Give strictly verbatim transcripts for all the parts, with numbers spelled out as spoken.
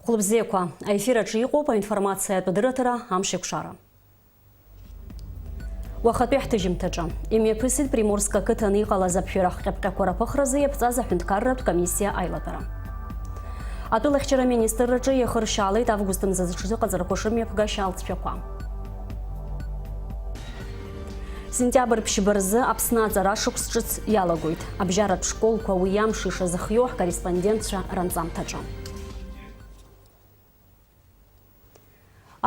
Хәылбзиақәа, аефир аҿы иҟоуп аинформациатә адырраҭара Амшеикәшара. Уахатәи ҳҭыжьымҭаҿы. Имҩаԥысит Приморск ақыҭан иҟалаз аԥжәарахҟьаԥҟьақәа рыԥыхразы иаԥҵаз аҳәынҭқарратә комиссиа аилатәара. Атәылахьчара аминистрраҿы иахыршьаалеит август мзазы ҽазыҟаҵарақәа шымҩаԥгашьа алҵшәақәа. Сентиабр ԥшьба рзы Аԥсны аҵара шықәс ҿыц иалагоит. Абжьаратә школқәа уи амш ишазыхиоу ҳкорреспондентцәа ранҵамҭаҿы.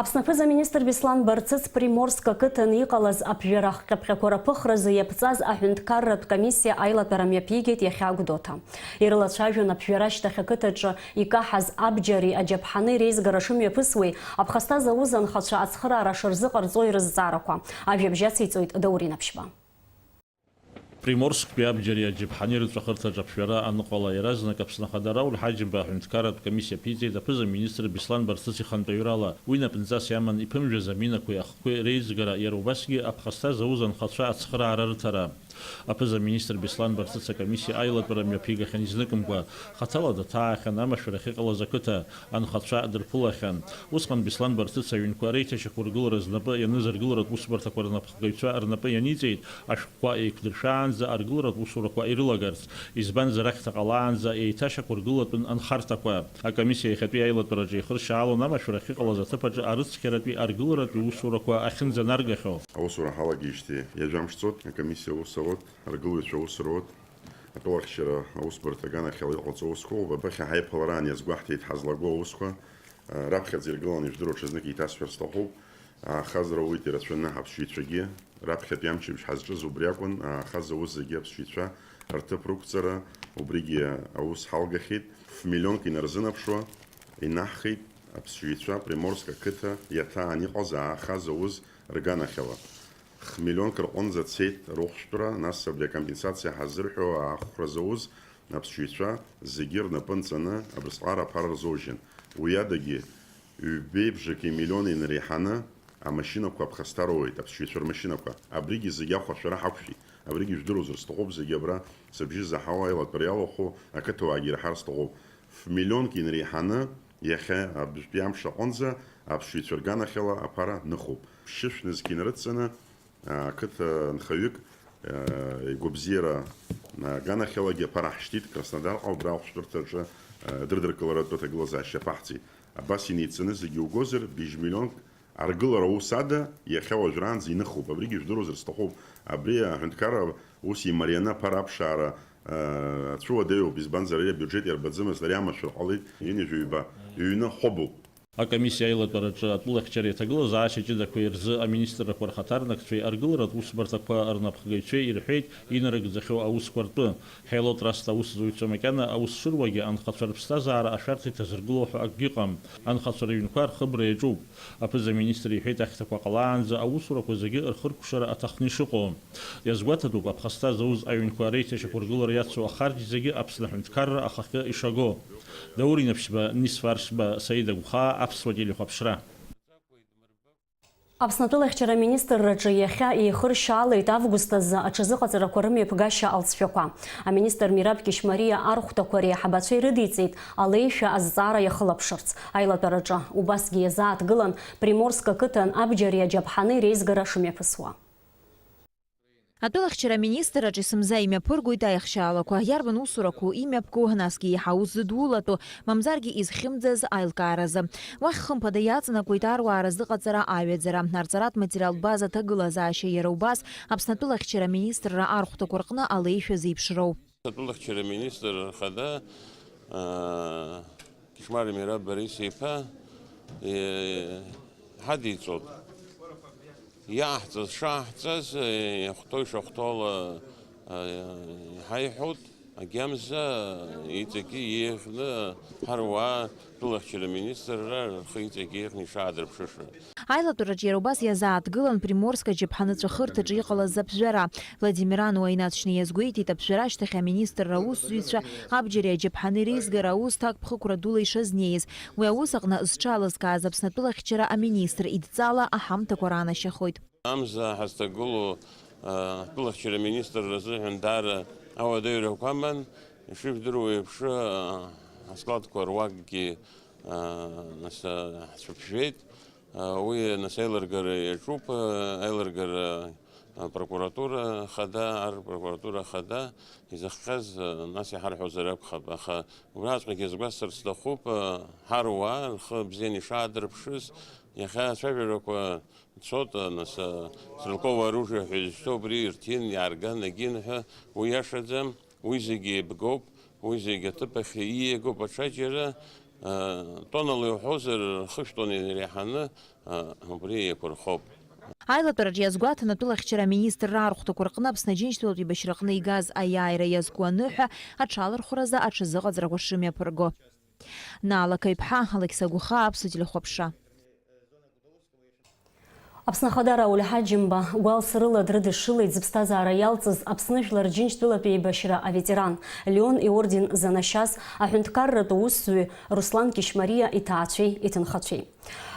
Аԥсны аԥыза-министр Беслан Барцыц Приморск ақыҭан иҟалаз аԥжәарахҟьаԥҟьақәа рыԥыхразы иаԥҵаз аҳәынҭқарратә комиссиа аилатәара мҩаԥигеит иахьа Гәдоуҭа. Ирылацәажәон аԥжәара ашьҭахь ақыҭаҿы икаҳаз абџьари аџьаԥҳани реизгара шымҩаԥысуеи, аԥхасҭа зауз анхацәа ацхыраара шырзыҟарҵои рызҵаарақәа. Ажәабжь ациҵоит Даур Инаԥшьба. Приморсктәи абџьари аџьаԥҳани рыҵәахырҭаҿ аԥжәара аныҟала, иаразнак Аԥсны Ахада Рауль Ҳаџьымба аҳәынҭқарратә комиссиа ԥиҵеит аԥыза-министр Беслан Барцыц ихантәаҩрала. Уи напынҵас иаман иԥымжәаз аминақәеи ахқәеи реизгара, иара убасгьы аԥхасҭа зауз анхацәа ацхыраара рыҭара. Аԥыза-министр Беслан Барцыц акомиссиа аилатәара мҩаԥигахьан изныкымкәа, хаҭала даҭаахьан амашәыр ахьыҟалаз ақыҭа, анхацәа дырԥылахьан. Усҟан Беслан Барцыц аҩнқәа реиҭашьақәыргылара знапы ианыз аргыларатә усбарҭақәа рнапхгаҩцәа рнапы ианиҵеит, ашәҟәқәа еиқәдыршәаанӡа аргыларатә усурақәа ирылагарц, избанзар, ахьҭа ҟалаанӡа еиҭашьақәыргылатәын анхарҭақәа. Акомиссиа иахьатәи аилатәараҿы ихыршьаалон амашәыр ахьыҟалаз аҭыԥ аҿы арыцқьаратәи аргыларатәи усурақәа ахьынӡанаргахьоу. Аусура ҳалагеижьҭеи ҩажәа мш ҵуеит, акомиссиа аус ауеит, аргылаҩцәа аус руеит. Атәылахьчара аусбарҭа аганахьала иҟаҵоу аусқәоуп. Аԥыхьа ҳаиԥылараан иазгәаҳҭеит ҳазлаго аусқәа. Раԥхьаӡа иргыланы ижәдыруа ҽазнык еиҭасҳәар сҭахуп. Аахазар ауеит ирацәаны ҳаԥсшьаҩцәагьы. Раԥхьатәи амчыбжь ҳазҿыз убри акәын, аахаз аус зегьы аԥсшьаҩцәа рҭыԥ рықәҵара, убригьы аус ҳалгахьеит. Ф-миллионк инарзынаԥшуа инаҳхит аԥсшьаҩцәа Приморск ақыҭа иаҭаан иҟаз аахаз аус рганахьала. Х-миллионк рҟынӡа цеит рыхәшәтәра, нас абри акомпенсациа ҳаззырҳәо аахәра зауз аԥсшьаҩцәа зегьы рнапы нҵаны абрысҟара аԥара рзоужьын. Уи адагьы, ҩбеи бжаки миллион инареиҳаны амашьынақәа аԥхасҭа роуеит, аԥсшьаҩцәа рмашьынақәа. Абригьы зегьы ахәашәара ҳақәшәеит. Абригьы жәдыруазар сҭахуп, зегьы абра сыбжьы заҳауа аилатәара иалахәу ақыҭауаагьы ираҳар сҭахуп. Ф-миллионк инареиҳаны иахьа абжьтәи амш аҟынӡа аԥсшьаҩцәа рганахьала аԥара ныхуп. Ԥшьышә нызқь инарыдҵаны, ақыҭа нхаҩык, игәабзиара аганахьалагьы аԥара ҳшьҭит, Краснодарҟа убра ахәшәтәырҭаҿы, адырдыркыларатә аҭагылазаашьа аԥаҳҵеит. Абас инеиццаны зегьы угозар, быжь миллионк аргылара аус ада иахьа уажәраанӡа иныхуп. Абригьы жәдыруазар сҭахуп. Абри аҳәынҭқарра ус имарианы аԥара аԥшаара, ацәуадаҩуп, избанзар, ари абиуџьет иарбаӡомызт, ари амашәыр ҟалеит, ҩынҩажәа ҩба, ҩны хәыбуп. Акомиссиа аилатәараҿы атәылахьчареи аҭагылазаашьа ҷыдақәеи рзы аминистррақәа рхаҭарнакцәеи аргыларатә усбарҭақәа рнапхгаҩцәеи ирҳәеит инарыгӡахьоу аусқәа ртәы. Ҳелотраст аусзуҩцәа макьана аус шыруагьы анхацәа рыԥсҭазаара ашәарҭа иҭазыргыло ҳәа акгьы ыҟам. Анхацәа рыҩнқәа рхыбра иаҿуп. Аԥыза-министр иҳәеит, ахьҭақәа ҟалаанӡа аусурақәа зегьы рхыркәшара аҭахны ишыҟоу. Иазгәаҭатәуп, аԥхасҭа зауз аҩнқәа реиҭашьақәыргылара иацу ахарџь зегьы Аԥсны аҳәынҭқарра ахахьы ишаго. Даур Инаԥшьба, Нисфар Шьба, Саида Гәхаа, Аԥсуа телехәаԥшра. Аԥсны атәылахьчара аминистрраҿы иахьа еихыршьаалеит август азы аҽазыҟаҵарақәа рымҩаԥгашьа алҵшәақәа. Аминистр Мераб Кьышьмариа архәҭақәа реиҳабацәа ирыдиҵеит алеишәа азҵаара иахылаԥшырц. Аилатәараҿы убасгьы иазааҭгылан Приморск ақыҭан абџьари аџьаԥҳани реизгара шымҩаԥысуа. Атәылахьчара аминистрраҿы есымза имҩаԥыргоит аихшьаалақәа, иарбан усурақәоу имҩаԥгоу, насгьы еиҳа аус зыдулатәу, мамзаргьы изхьымӡаз аилкааразы. Уахь хымԥада иаҵанакуеит аруаа рызыҟаҵара аҩаӡара, арҵаратә материалтә база аҭагылазаашьа, иара убас Аԥсны атәылахьчара аминистрра архәҭақәа рҟны алеишәа зеиԥшроу. Атәылахьчара аминистр ахада, аа, Кьышьмариа Мераб Борис-иԥа, е, ҳадиҵоит. Иаҳҵаз шаҳҵаз, е, иахәҭоу ишахәҭоула, е, иҳаиҳәоит, агьамза иҵегьы еиӷьны ҳаруаа атәылахьчара аминистрра рхы иҵегьы еиӷьны ишаадырԥшыша. Аилатәараҿы иара убас иазааҭгылан Приморск аџьаԥҳаны аҵәахырҭаҿы иҟалаз аԥжәара. Владимир Ануа инаҵшьны иазгәеиҭеит, аԥжәара ашьҭахь аминистрра аусзуҩцәа абџьари аџьаԥҳани реизгара аус ҭакԥхықәра дула ишазнеиз. Уи аус аҟны зҽалызкааз Аԥсны атәылахьчара аминистр идҵала аҳамҭақәа ранашьахоит. Амза ҳазҭагылоу, а, атәылахьчара аминистрра азыҳәан даара ауадаҩрақәа аман, ишыжәдыруа еиԥш, а, аскладқәа руакгьы Нас ҳцәыԥжәеит. Уи нас аилыргара иаҿуп, аилыргара, апрокуратура хада, арпрокуратура хада изыхҟьаз, нас иҳарҳәозар акәхап, аха убраҵәҟьагьы азгәасҭарц сҭахуп, ҳаруаа рхы бзианы ишаадырԥшыз, иахьа ацәажәарақәа цоит, нас, стрелковое оружие ҳәа изышьҭоу убри ирҭин, иаарган, агин ҳәа, уи иашаӡам, уи зегьы еибгоуп, уи зегьы аҭыԥ ахь ииагоуп, аҽаџьара, тоннала иуҳәозар, хышә тонна иреиҳаны, убри еиқәырхоуп. Аилатәараҿы иазгәаҭан атәылахьчара аминистрра архәҭақәа рҟны Аԥсны Аџьынџьтәылатә еибашьраҟны игаз аиааира иазку аныҳәа аҽалархәразы аҽазыҟаҵарақәа шымҩаԥырго. Наала Қаҩԥҳа, Алықьса Гәыхаа, Аԥсуа телехәаԥшра. Аԥсны Ахада Рауль Ҳаџьымба гәалс рыла дрыдышшылеит зыԥсҭазаара иалҵыз Аԥсны Жәлар Рџьынџьтәылатәи еибашьра аветеран, Леон иорден занашьаз аҳәынҭқарратә усзуҩ Руслан Кьышьмариа иҭаацәеи иҭынхацәеи.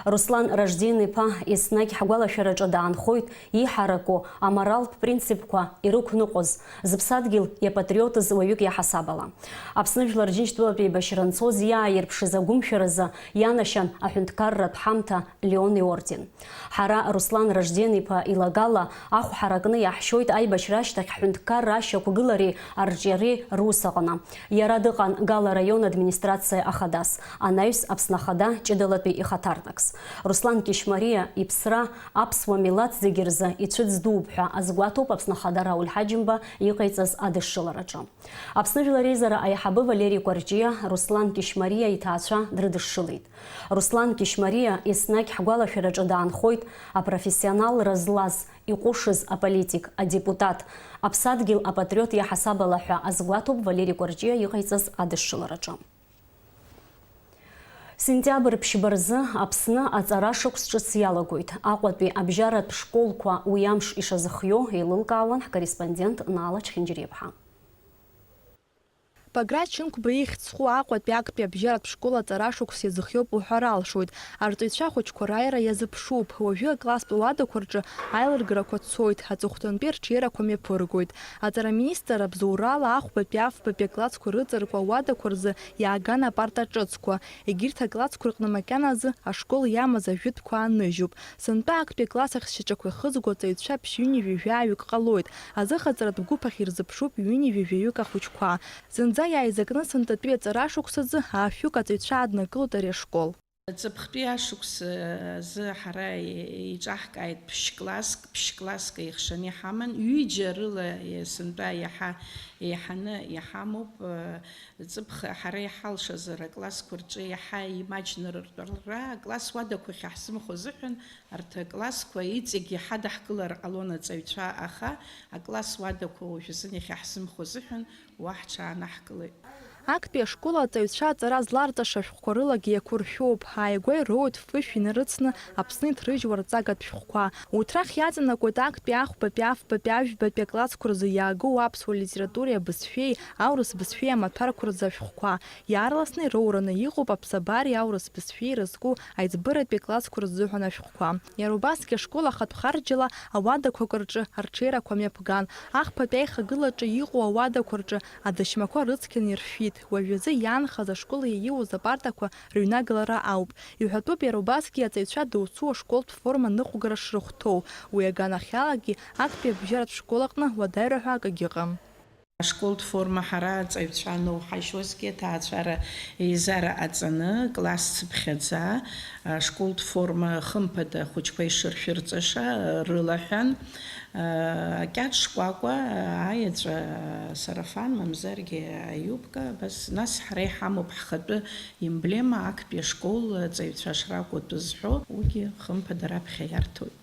Руслан Ражден-иԥа еснагь ҳгәалашәараҿы даанхоит иҳараку аморалтә принципқәа ирықәныҟәоз, зыԥсадгьыл иапатриотыз уаҩык иаҳасабала. Аԥсны Жәлар Рџьынџьтәылатәи еибашьра анцоз иааирԥшыз агәымшәаразы ианашьан аҳәынҭқарратә ҳамҭа Леон иорден. Ҳара Руслан Ражден-иԥа илагала ахә ҳаракны иаҳшьоит аибашьра ашьҭахь ҳҳәынҭқарра ашьақәгылареи арҿиареи рус аҟны. Иара дыҟан Гала раион администрациа ахадас, анаҩс Аԥсны Ахада ҷыдалатәи ихаҭарнакс. Руслан Кьышьмариа иԥсра аԥсуа милаҭ зегьы рзы ицәыӡ дууп ҳәа азгәаҭоуп Аԥсны Ахада Рауль Ҳаџьымба иҟаиҵаз адышшылараҿы. Аԥсны Жәлар Реизара аиҳабы Валери Кәарҷиа Руслан Кьышьмариа иҭаацәа дрыдышшылеит. Руслан Кьышьмариа еснагь ҳгәалашәараҿы даанхоит апрофессионалра злаз, иҟәышыз аполитик, адепутат, аԥсадгьыл апатриот иаҳасабала ҳәа азгәаҭоуп Валери Кәарҷиа иҟаиҵаз адышшылараҿы. Сентиабр ԥшьба рзы Аԥсны аҵара шықәс ҿыц иалагоит. Аҟәатәи абжьаратә школқәа уи амш ишазыхиоу еилылкаауан ҳкорреспондент Наала Чхинџьариаԥҳа. Баграт Шьынқәба ихьӡ зху Аҟәатәи актәи абжьаратә школ аҵара шықәс иазыхиоуп уҳәар алшоит. Арҵаҩцәа ахәыҷқәа рааира иазыԥшуп. Уажәы акласстә уадақәа рҿы аилыргарақәа цоит, аҵыхәтәантәи арҽеирақәа мҩаԥыргоит. Аҵараминистр абзоурала ахәбатәи афбатәи аклассқәа рыҵаркуа ауадақәа рзы иааган апарта ҿыцқәа. Егьырҭ аклассқәа рҟны макьаназы ашкол иамаз ажәытәқәа ааныжьуп. Сынтәа актәи акласс ахь шьаҿақәа ихызго аҵаҩцәа ԥшьҩынҩажәи жәаҩык ҟалоит. Азыҟаҵаратә гәыԥ ахь ирзыԥшуп ҩынҩажәи жәаҩык ахәыҷқәа. Зынӡа иааизакны сынтәатәи аҵара шықәсазы аашәҩык аҵаҩцәа аднакылоит ари ашкол. Ҵыԥхтәи ашықәс азы ҳара еиҿаҳкааит ԥшь-класск, ԥшь-класск еихшаны иҳаман, ҩыџьа рыла сынтәа иаҳа еиҳаны иҳамоуп. Ҵыԥх ҳара иҳалшазар аклассқәа рҿы иаҳа имаҷны рыртәара, акласс уадақәа ахьаҳзымхо азыҳәан арҭ аклассқәа иҵегь иҳадаҳкылар ҟалон аҵаҩцәа, аха акласс уадақәа уажәазын иахьаҳзымхо азыҳәан уа ҳҽаанаҳкылеит. Актәи ашкол аҵаҩцәа аҵара зларҵаша ашәҟәқәа рылагьы иақәыршәоуп, ааигәа ироуеит фышә инарыцны Аԥсны иҭрыжьуа рҵагатә шәҟәқәа. Урҭ рахь иаҵанакуеит актәи ахәбатәи, афбатәи, ажәбатәи аклассқәа рзы иаагоу аԥсуа литературеи абызшәеи, аурыс бызшәеи амаҭәарқәа рзы ашәҟәқәа. Иаарласны ироураны иҟоуп аԥсабареи аурыс бызшәеи ирызку аиҵбыратәи аклассқәа рзыҳәан ашәҟәқәа. Иара убасгьы ашкол ахатә харџьала ауадақәак рҿы арҽеирақәа мҩаԥган. Ахԥатәи аихагылаҿы иҟоу ауадақәа рҿы адашьмақәа рыцқьаны иршәит. Уажәазы иаанхаз ашкол иаиуз апартақәа рыҩнагылара ауп. Иҳәатәуп иара убасгьы аҵаҩцәа доуцу ашколтә форма ныҟәгара шрыхәҭоу. Уи аганахьалагьы актәи абжьаратә школ аҟны уадаҩра ҳәа акгьы ыҟам. Ашколтә форма ҳара аҵаҩцәа аноуҳажьуазгьы, аҭаацәара еизара ҟаҵаны, класс цыԥхьаӡа, ашколтә форма, хымԥада, ахәыҷқәа ишыршәырҵаша рылаҳәан, акьаҿ шкәакәа, аеҵәа, сарафан, мамзаргьы аиубка, абас, нас ҳара иҳамоуп ҳхатәы емблема, актәи ашкол аҵаҩцәа шракәу атәы зҳәо, уигьы хымԥада раԥхьа иарҭоит.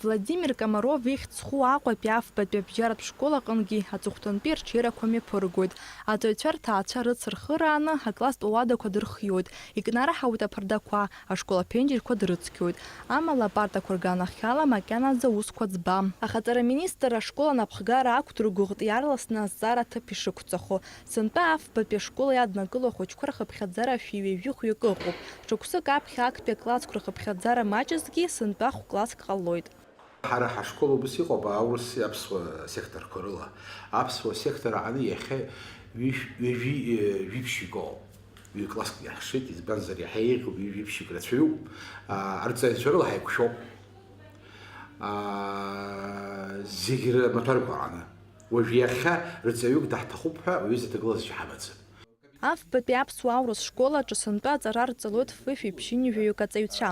Владимир Комаров ихьӡ зху Аҟәатәи афбатәи абжьаратә школ аҟынгьы аҵыхәтәантәи арҽеирақәа мҩаԥыргоит. Аҵаҩцәа рҭаацәа рыцырхырааны акласстә уадақәа дырхиоит, икнараҳауеит аԥардақәа, ашкол аԥенџьырқәа дрыцқьоит. Амала апартақәа рганахьала макьаназы аусқәа ӡбам. Аха аҵараминистр ашкол анапхгара ақәдыргәыӷт иаарласны азҵаара аҭыԥ ишықәҵахо. Сынтәа афбатәи ашкол иаднакыло ахәыҷқәа рхыԥхьаӡара шәи ҩажәи хәҩык ыҟоуп. Шықәсык аԥхьа актәи аклассқәа рхыԥхьаӡара маҷызгьы, сынтәа хә-класск ҟалоит. Ҳара ҳашкол убас иҟоуп аурыс аԥсуа секторқәа рыла. Аԥсуа сектор аҟны иахьа ҩышә-, ҩажәи, э, жәиԥшь икоуп. Ҩ-класск иаҳшеит, избанзар, иаҳа еиӷьуп, ҩажәи ԥшьҩык рацәаҩуп. Аа, арҵаҩцәа рыла ҳаиқәшәоуп. Аа, зегь рмаҭәарқәа аҟны. Уажә иахьа рҵаҩык даҳҭахуп ҳәа уаҩы изы аҭагылазаашьа ҳамаӡам. Афбатәи аԥсуа аурыс школ аҿы сынтәа аҵара рҵалоит фышәи ԥшьынҩажәаҩык аҵаҩцәа.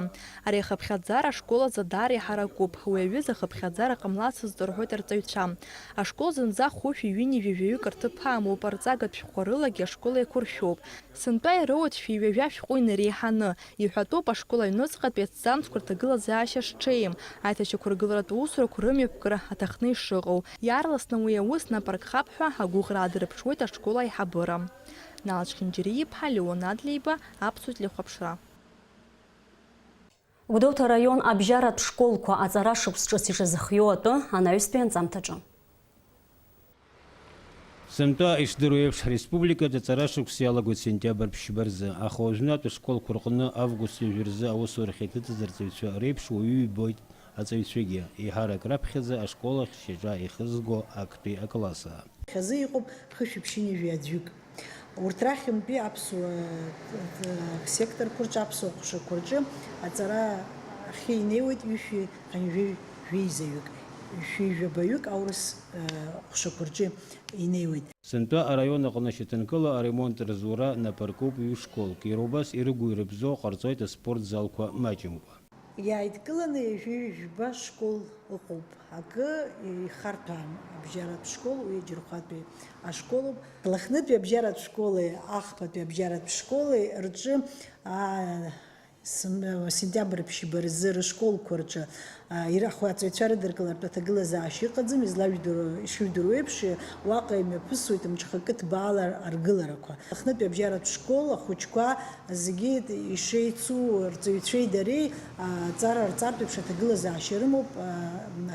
Ари ахыԥхьаӡара ашкол азы даара иҳаракуп. Уи аҩыза ахыԥхьаӡара ҟамлацызт рҳәоит арҵаҩцәа. Ашкол зынӡа хәышәи ҩынҩажәи жәаҩык рҭыԥ амоуп, арҵагатә шәҟәқәа рылагьы ашкол еиқәыршәоуп. Сынтәа ироуеит шәи ҩажәа шәҟәы инареиҳаны. Иҳәатәуп ашкол аҩныҵҟатәи аҭӡамцқәа рҭагылазаашьа шҽеим, аиҭашьақәыргыларатә усурақәа рымҩаԥгара аҭахны ишыҟоу. Иаарласны уи аус напаркхап ҳәа агәыӷра аадырԥшуеит ашкол аиҳабыра. Нал Чхинџьариа-иԥҳа, Леон Адлеиба, Аԥсуа телехәаԥшра. Гәдоуҭа араион абжьаратә школқәа аҵара шықәс ҿыц ишазыхиоу атәы анаҩстәи анҵамҭаҿы. Сынтәа ишдыру еиԥш, ҳреспубликаҿы аҵара шықәс иалагоит сентиабр ԥшьба рзы, аха уажәнатә ашколқәа рҟны август ҩажәа рзы аусурахь иҭыҵыз арҵаҩцәа реиԥш уаҩы ибоит аҵаҩцәагьы, еиҳарак раԥхьаӡа ашкол ахь шьаҿа ихызго актәи акласс. Хазы иҟоуп хышәи ԥшьынҩажәи аӡәҩык. Урҭ рахьынтәи аԥсуа, э, секторқәа рҿы, аԥсуа ҟәшақәа рҿы аҵара ахьы инеиуеит ҩышәи хынҩажәи жәеизаҩык, ҩышәи жәабаҩык аурыс, э, ҟәшақәа рҿы инеиуеит. Сынтәа араион аҟны шьаҭанкыла аремонт рзура напаркуп ҩышколк, иара убас ирыгу-ирыбзоу ҟарҵоит аспорт залқәа маҷымкәа. Иааидкыланы ҩажәи жәба школ ыҟоуп. Акы ихарҭәаам абжьаратә школ, уи Аџьырхәатәи ашколуп. Лыхнытәи абжьаратә школи ахԥатәи абжьаратә школи рҿы, аа, сым-, сентиабр ԥшьба рзы рышколқәа рҿы, аа, ира-, ахәаҵаҩцәа рыдыркылартә аҭагылазаашьа ыҟаӡам, излажәдыруа, ишыжәдыруа еиԥш, уаҟа имҩаԥысуеит мҽхакы ҭбаала аргыларақәа. Аԥснытәи абжьаратә школ ахәыҷқәа зегьы ишеицу рҵаҩцәеи дареи, а, аҵара рҵартә еиԥш аҭагылазаашьа рымоуп, а,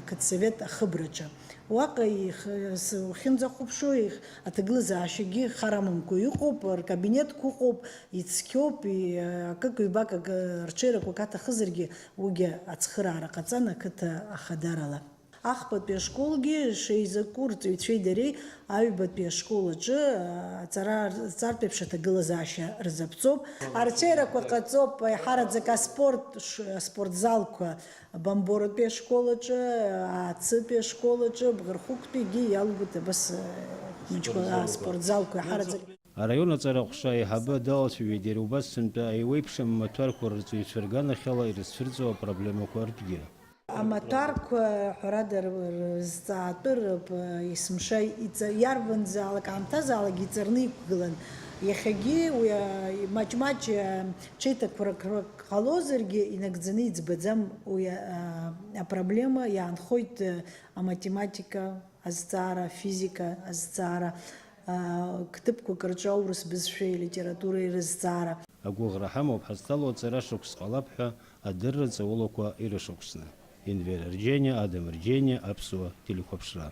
ақыҭсовет ахыбраҿы. Уаҟа их-, с-, уахьынӡахәаԥшуа, их-, аҭагылазаашьагьы хар амамкәа иҟоуп, ркабинетқәа ыҟоуп, ицқьоуп, и-, акык-ҩбак акы, рҽеирақәак аҭахызаргьы, уигьы ацхыраара ҟаҵан ақыҭа ахадарала. Ахԥатәи ашколгьы шеизаку рҵаҩцәеи дареи аҩбатәи ашкол аҿы, а, аҵара рҵартә еиԥш аҭагылазаашьа рзаԥҵоуп. Арҽеирақәа ҟаҵоуп, еиҳараӡак аспорт ш-, аспортзалқәа, Бамборатәи ашкол аҿы, Ацытәи ашкол аҿы, Бӷархәыгәтәигьы иалгоит абас, а, хәмаҷқәа, а, спортзалқәа еиҳараӡак. Араион аҵара аҟәша аиҳабы далацәажәеит иара убас сынтәа еиуеиԥшым амаҭәарқәа рырҵаҩцәа рганахьала ирызцәырҵуа апроблемақәа ртәгьы. Амаҭәарқәа, ҳәарада, р-, рызҵаатәы рп-, есымша иҵа-, иарбанзаалак аамҭазаалак иҵарны иқәгылан. Иахьагьы уи, а, маҷ-маҷ, а, ҽеиҭақәарақәак ҟалозаргьы, инагӡаны иӡбаӡам уи, а, апроблема, иаанхоит, а, аматематика азҵаара, афизика азҵаара, а, қҭыԥқәак рҿы аурыс бызшәеи алитературеи рызҵаара. Агәыӷра ҳамоуп, ҳазҭало аҵара шықәс ҟалап ҳәа адырра ҵаулақәа ирышықәсны. Енвер Арџьениа, Адам Арџьениа, Аԥсуа телехәаԥшра.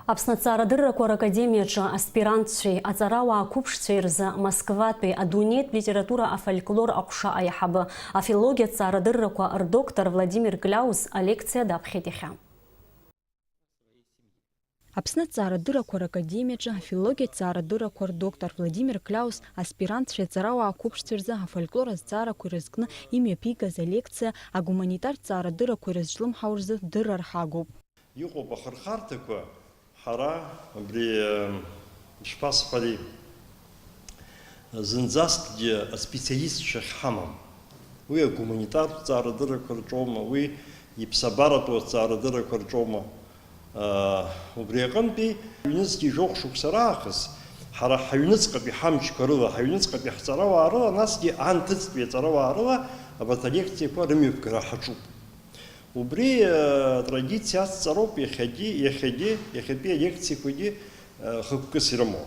Аԥсны аҭҵаарадыррақәа ракадемиаҿы аспирантцәеи аҵарауаа қәыԥшцәеи рзы Москватәи адунеитә литература афольклор аҟәша аиҳабы, афилологиа ҭҵаарадыррақәа рдоктор Владимир Кляус алекциа даԥхьеит иахьа. Аԥсны аҭҵаарадыррақәа ракадемиаҿы афилологиа ҭҵаарадыррақәа рдоктор Владимир Кляус аспирантцәеи аҵарауаа қәыԥшцәеи рзы афольклор азҵаарақәа ирызкны имҩаԥигаз алекциа агуманитартә ҭҵаарадыррақәа ирызҿлымҳау рзы дырра рҳагоуп. Иҟоуп ахырхарҭақәа, ҳара абри, ишԥасҳәари, зынӡаскгьы аспециалистцәа ахьҳамам. Уи агуманитартә ҭҵаарадыррақәа рҿоума, уи иԥсабаратәу аҭҵаарадыррақәа рҿоума. Убри аҟынтәи ҩнызқьи жәохә шықәса раахыс ҳара ҳаҩныҵҟатәи ҳамчқәа рыла, ҳаҩныҵҟатәи ҳҵарауаа рыла, насгьы анҭыҵтәи аҵарауаа рыла абарҭ алекциақәа рымҩаԥгара ҳаҿуп. Убри, э, атрадициа ацҵароуп иахьагьы, иахьагьы, иахьатәи алекциақәагьы, э, хықәкыс ирымоу.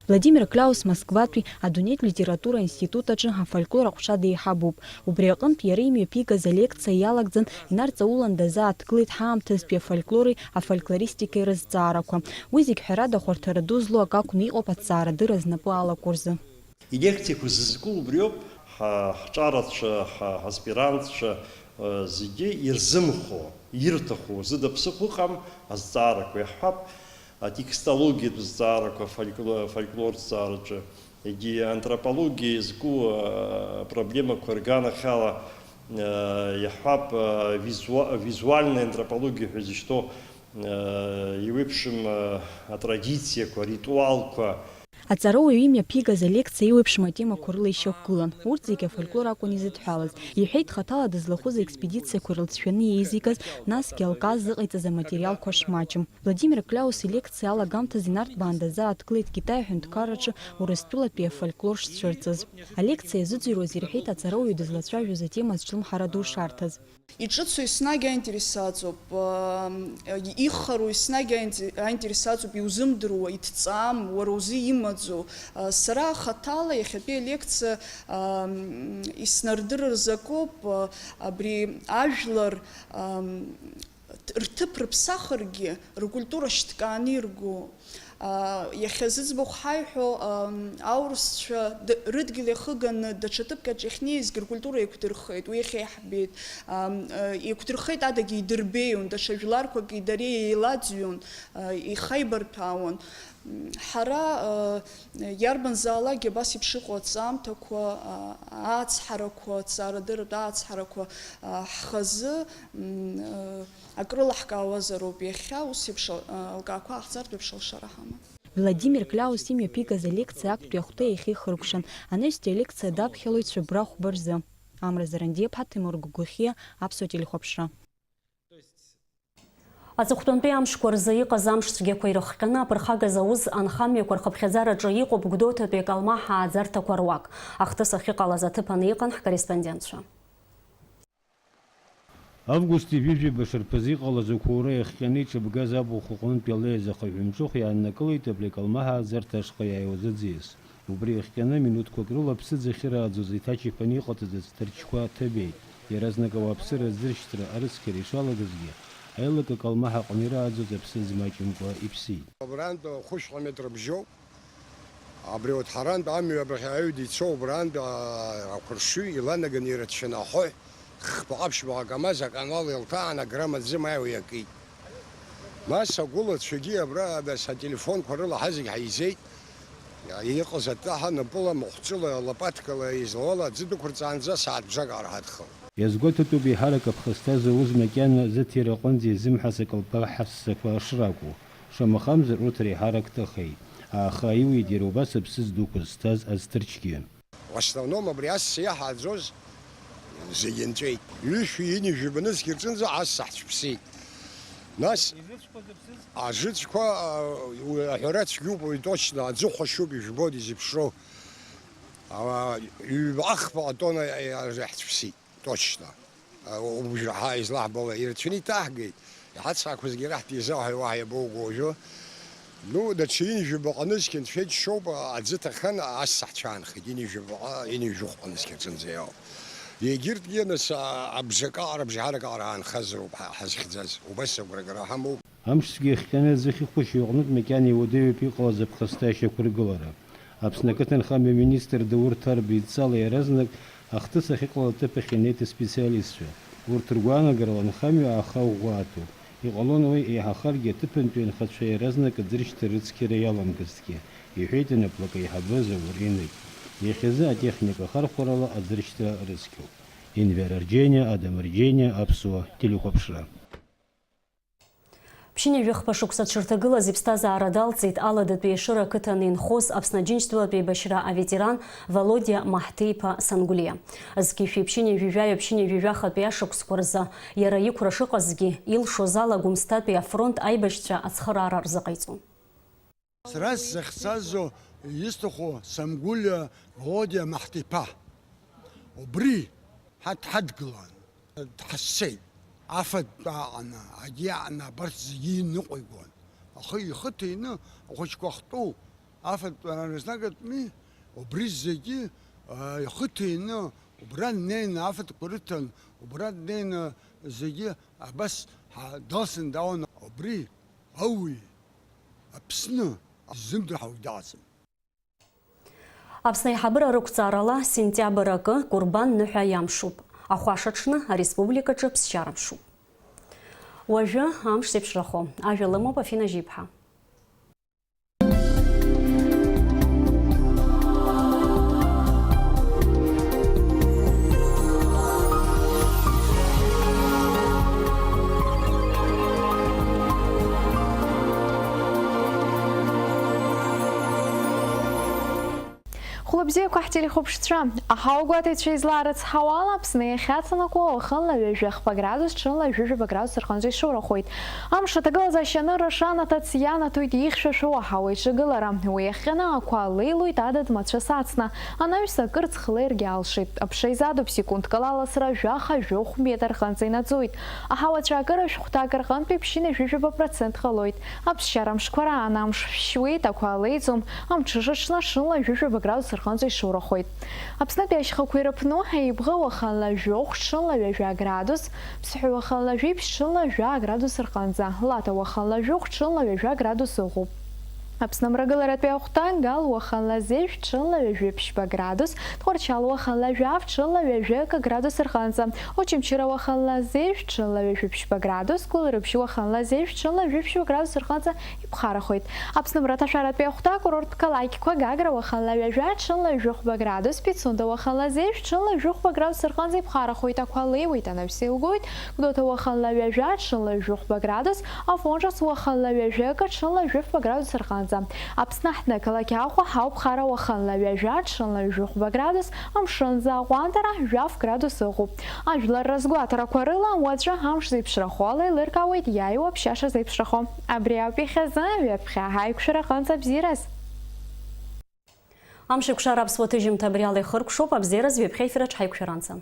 Владимир Кляус Москватәи адунеитә литература институт аҿы афольклор аҟәша деиҳабуп. Убри аҟынтә иара имҩаԥигаз алекциа иалагӡан инарҵаулан дазааҭгылеит ҳаамҭазтәи афольклори афольклористикеи рызҵаарақәа. Уи зегь ҳәарада хәарҭара ду злоу акы акәны иҟоуп аҭҵаарадырра знапы алаку рзы. Илекциақәа зызку убриоуп, ҳа-, ҳҿарацәа, ҳа-, ҳаспирантцәа, э, зегьы ирзымхо, ирҭаху, зыда ԥсыхәа ыҟам азҵаарақәа иаҳҳәап, атекстологиатә зҵаарақәа, фолькло-, фольклор зҵаараҿы, Егьи антропологиа иазку, э, проблемақәа рганахьала, э, иаҳҳәап, э, визуа-, визуальная антропология ҳәа изышьҭоу, э, еиуеиԥшым, э, атрадициақәа, аритуалқәа. Аҵарауаҩ имҩаԥигаз алекциа еиуеиԥшым атемақәа рыла ишьақәгылан. Урҭ зегьы афольклор акәын изыдҳәалаз. Иҳәеит, хаҭала дызлахәыз аекспедициақәа ирылҵшәаны иеизигаз, насгьы алкаа зыҟаиҵаз аматериалқәа шмаҷым. Владимир Кляус илекциа алагамҭазы инарҭбаан дазааҭгылеит Китай аҳәынҭқарраҿы Урыстәылатәи афольклор шцәырҵыз. Алекциа иазыӡырҩуаз ирҳәеит аҵарауаҩы дызлацәажәоз атема зҿлымҳара ду шарҭаз. Иҿыцу еснагь аинтерес аҵоуп, ихароу еснагь аинте-, аинтерес аҵоуп, иузымдыруа, иҭҵаам, уара узы имаӡоу. Сара хаҭала иахьатәи алекциа иснардырырзакоуп абри ажәлар рҭыԥ рыԥсахыргьы, ркультура шьҭкааны ирго. Иахьа зыӡбахә ҳаиҳәо, аурысцәа д-, рыдгьыл иахыганы даҽа ҭыԥк аҿы иахьнеизгьы ркультура еиқәдырхеит, уи иахьа иаҳбеит. Еиқәдырхеит адагьы идырбеион, даҽа жәларқәаки дареи еилаӡҩон, ихаибарҭәаауан. Ҳара, иарбанзаалакгьы абас еиԥш иҟоу аҵамҭақәа, ацҳарақәа, ацаарадырратә ацҳарақәа, ҳхазы, акрылаҳкаауазароуп иахьа, ус еиԥш, а, алкаақәа ҟаҳҵартә еиԥш алшара ҳамам. Владимир Кляус имҩаԥигаз алекциа актәи ахәҭа иахьихыркәшан, анаҩстәи алекциа даԥхьалоит Цәыббра хәба рзы. Амра Зарандиаԥҳа, Ҭемур Гәгәыхиа, Аԥсуа телехәаԥшра. Аҵыхәтәантәи амшқәа рзы иҟаз амш цәгьақәа ирыхҟьаны аԥырхага зауз анхамҩақәа рхыԥхьаӡараҿы иҟоуп Гәдоуҭатәи акалмаҳа ааӡарҭақәа руак. Ахҭыс ахьыҟалаз аҭыԥаны иҟан ҳкорреспондентцәа. Август ҩажәи жәаба шарԥазы иҟалаз ақәоура иахҟьаны иҿыбгаз абахә аҟынтәи алеиз ахаҳә мҿыхә иааннакылеит абри акалмаҳа ааӡарҭа ашҟа иааиуаз аӡиас. Убри иахҟьаны минуҭқәак рыла аԥсыӡ ахьырааӡоз иҭачаԥаны иҟаҵаз аӡҭарчқәа ҭабеит. Иаразнак ауааԥсыра аӡыршьҭра, арыцқьара ишалагазгьы, аилак акалмаҳа аҟны ирааӡоз аԥсыӡ маҷымкәа иԥсит. Абрантә хәышәҟа метр бжьоуп. Абри урҭ ҳарантә амҩа абахьа аҩы дицо, убрантә, аа, ақәыршҩы иланаганы ирацәаны аҳәои хԥаҟа-ԥшьбаҟа камаз аканал илҭаан, аграмма ӡы ма иакит. Нас агәылацәагьы абра, нас ателефонқәа рыла ҳазегь ҳаизеит. Иҟаз атәаҳа напыла, махәҿыла, лопаткала излауала аӡы дәықәырҵаанӡа сааҭ бжак аарҳадхалт. Иазгәаҭатәуп еиҳарак аԥхасҭа зауз макьана зыҭира аҟынӡа изымҳаз акалмаҳа ссақәа шракәу. Шамахамзар, урҭ реиҳарак ҭахеит. Аха аиуеит иара убас аԥсыӡ дуқәа зҭаз аӡҭарчгьы. В основном абри ас иаҳааӡоз зегьы нҵәеит. Ҩышәи ҩынҩажәи банызқь рҿынӡа ас ҳцәыԥсит. Нас ажыцқәа, а, уи аҳәара цәгьоуп, уи точно, аӡы хәашьуп, ижәбоит изыԥшроу. А, ҩбаҟа-хԥаҟа тонна, а, а, ҳцәыԥсит. Точно. Убжаҳа излаҳбауа ирацәаны иҭаҳгеит. Иҳацҳақәазгьы раҳҭ изауҳәа уаҳа иабоуго уажәы. Ну, даҽа ҩынҩажәи баҟа нызқь анцәа иџьшьоуп, аӡы ҭахын, ас ҳцәаанхеит, ҩынҩажәи баҟа, ҩынҩажәи хәба нызқь рҿынӡа иауп. Егьырҭгьы, нас, а, абжак аҟара, абжаҳарак аҟара аанхазароуп ҳа-, ҳазхьӡаз. Убас агәрагара ҳамоуп. Амшцәгьа иахҟьаны аӡы ахьыхәашьоу аҟнытә макьана иуадаҩуп иҟалаз аԥхасҭа ашьақәыргылара. Аԥсны ақыҭанхамҩа аминистр Даур Ҭарба идҵала иаразнак ахҭыс ахьыҟало аҭыԥ ахь инеит аспециалистцәа. Урҭ ргәаанагарала анхамҩа ааха ӷәӷәа аҭоуп. Иҟалон уи еиҳахаргьы аҭыԥантәи анхацәа иаразнак аӡыршьҭра рыцқьара иаламгазҭгьы, иҳәеит анаплак аиҳабы Заур Еник. Иахьазы атехника ахархәарала аӡыршьҭра рыцқьоуп. Енвер Арџьениа, Адам Арџьениа, Аԥсуа телехәаԥшра. Ԥшьынҩажәи хԥа шықәса дшырҭагылаз иԥсҭазаара далҵит Аладатәи Ешыра ақыҭан инхоз Аԥсны Аџьынџьтәылатә еибашьра аветеран Володиа Маҳҭеиԥа Сангәлиа. Зқьышәи ԥшьынҩажәи жәаҩа ԥшьынҩажәи жәахатәи ашықәсқәа рзы иара иқәра шыҟазгьы, илшоз ала Гәымсҭатәи афронт аибашьцәа ацхыраара рзыҟаиҵон. Сара сзахьцазо исҭаху Сангәлиа Володиа Маҳҭеиԥа. Убри ҳа дҳадгылан, дҳазцеит. Афатә аҟны, агьи аҟны абарҭ зегьы иныҟәигон. Ахы ихы ҭины, ахәыҷқәа ахтәоу, афатә аразнагатәми, убри зегьы, а, ихы ҭины, убра днеины афатәқәа рыҭан, убра днеины зегьы абас ҳа-, далсны даауан. Убри ауаҩы Аԥсны изымдыруа ҳауаҩ дыҟаӡам. Аԥсны аиҳабыра рықәҵарала сентиабр акы Кәырбан ныҳәа иамшуп. Ахәашаҽны ареспубликаҿы ԥсшьара мшуп. Уажәы амш зеиԥшрахо ажәа лымоуп Афина Жьиԥҳа. Бзиақәа ҳтелехәаԥшцәа, аҳауагәаҭаҩцәа излаарыцҳауала, Аԥсны иахьаҵанакуа уахынла ҩажәи хԥа градус, ҽынла ҩажәи жәаба градус рҟынӡа ишоурахоит. Амш аҭагылазаашьа анырра шанаҭац ианаҭоит ихьшәашәо аҳауа иҿагылара. Уи иахҟьаны ақәа леилоит адыд мацәыс ацны, анаҩс акырцх леиргьы алшеит. Аԥша изадуп, секундк ала аласра жәаха жәохә метр рҟынӡа инаӡоит. Аҳауа ацәаакыра шәҟәҭак рҟынтәи ԥшьынҩажәи жәаба процент ҟалоит. Аԥсшьара мшқәа раан амш шәшьуеит, ақәа леиӡом, амҽыша ҽнла ҽынла ҩажәи жәаба градус рҟынӡа ишоурахоит. Аԥснытәи ашьхақәа ирыԥну Еибӷа уахынла жәохә, ҽынла ҩажәа градус, Ԥсҳәы уахынла жәиԥшь, ҽынла жәа градус рҟынӡа, Лаҭа уахынла жәохә, ҽынла ҩажәа градус ыҟоуп. Аԥсны амрагыларатәи ахәҭа Гал уахынла зежә, ҽынла ҩажәи ԥшьба градус, Тҟәарчал уахынла жәаф, ҽынла ҩажәи акы градус рҟынӡа, Очамчыра уахынла зежә, ҽынла ҩажәи ԥшьба градус, Гәылрыԥшь уахынла зежә, ҽынла ҩажәи ԥшьба градус рҟынӡа иԥхарахоит. Аԥсны амраҭашәаратәи ахәҭа акурорттә қалақьқәа Гагра уахынла ҩажәа, ҽынла ҩажәи хәба градус, Пицунда уахынла зежә, ҽынла ҩажәи хәба градус рҟынӡа иԥхарахоит, ақәа леиуеит, анаҩс еилгоит, Гәдоуҭа уахынла ҩажәа, ҽынла ҩажәи хәба градус, Афонҿас уахынла ҩажәи акы, ҽынла ҩажәи хәба градус рҟынӡа. Аԥсны аҳҭнықалақь Аҟәа ауп хара уахынла ҩажәа, ҽынла ҩажәи хәба градус, амшынӡы аҟәандара жәаф градус ыҟоуп. Ажәлар рызгәаҭарақәа рыла, уаҵәы амш зеиԥшрахо ала еилыркаауеит иааиуа аԥшьаша зеиԥшрахо. Абри ауп иахьазы, ҩаԥхьа ҳаиқәшәара аҟынӡа бзиараз. Амш еиқәшара аԥсуа ҭыжьымҭа абри ала ихыркәшоуп, абзиараз ҩаԥхьа ефир аҿы ҳаиқәшәаранӡа.